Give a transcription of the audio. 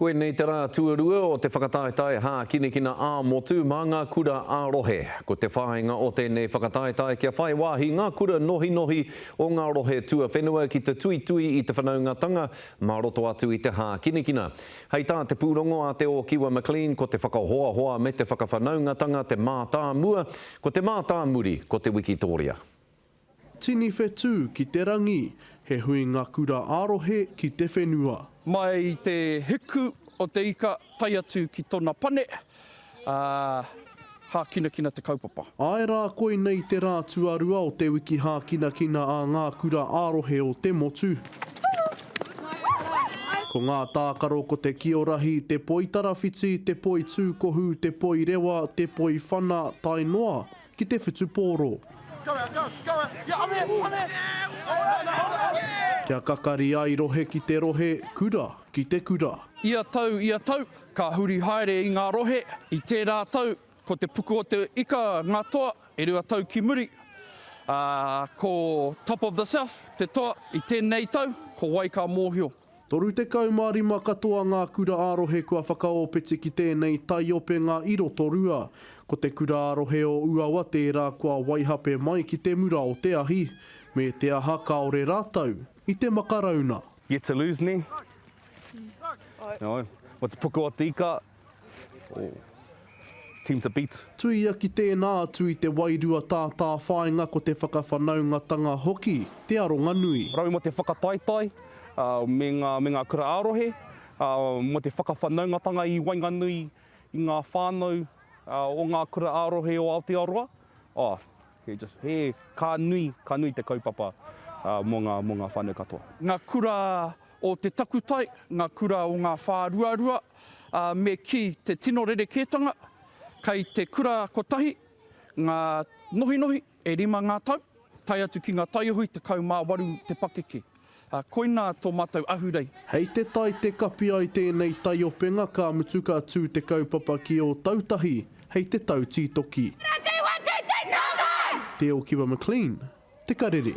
Koinei te rā tuarua o te whakataetae hākinakina ā-motu mā ngā kura ā-rohe. Ko te whāinga o tēnei whakataetae kia whai wāhi ngā kura nohinohi o ngā rohe tuawhenua ki te tuitui i te whanaungatanga mā roto atu i te hākinakina. Hei tā te pūrongo a Te Ōkiwa McLean ko te whakahoahoa me te whakawhanaungatanga te mātāmua, ko te mātāmuri ko te wikitōria. Tini whetū ki te rangi, he huinga kura ā-rohe ki te whenua. Mai i te hiku o te ika tae atu ki tona pane, ā, hākinakina te kaupapa. Āe rā, koinei te rā tuarua o te wiki hākinakina a ngā kura ā-rohe o te motu. Ko ngā tākaro ko te kiorahi, te poitarawhiti, te poitūkohu, te poirewa, te poiwhana, tae noa ki te whutupōro. Kia kakari ai rohe ki te rohe, kura ki te kura. Ia tau, ia tau, ka huri haere i ngā rohe. I tērā tau, ko Te Puku o te Ika ngā toa, e rua tau ki muri, ā, ko Top of the South te toa i tēnei tau, ko wai ka mōhio. 35 katoa ngā kura ā-rohe kua whakaōpeti ki tēnei taiopenga i Rotorua. Ko te kura ā-rohe o Uawa tērā kua waihape mai ki te mura o te ahi, me te aha kāore rātou i te makarauna. Yet to lose ne? No. Mo te puku o te ika, oh. Team to beat. Tuia ki tēnā atu i te wairua tātāwhāinga ko te whakawhanaungatanga hoki te aronga nui. Rau mo te whakataetae me ngā me ngā kura ā-rohe, mo te whakawhanaungatanga i waenganui i ngā whānau o ngā kura ā-rohe o Aotearoa. Oh, he just, he, ka nui, ka nui te kaupapa mo ngā, mo ngā whānau katoa. Ngā kura o te takutai, ngā kura o ngā whāruarua, ā, me kī te tino rerekētanga, kei te kura kotahi ngā nohinohi e rima ngā tau, tae atu ki ngā taiohi 18 te pakeke. Ā, koinā tō mātou ahurei. Hei te tai te kapi ai tēnei taiopenga ka mutu ka tū te kaupapa ki Ōtautahi hei te tau tītoki. Te Okiwa McLean, Te Karere.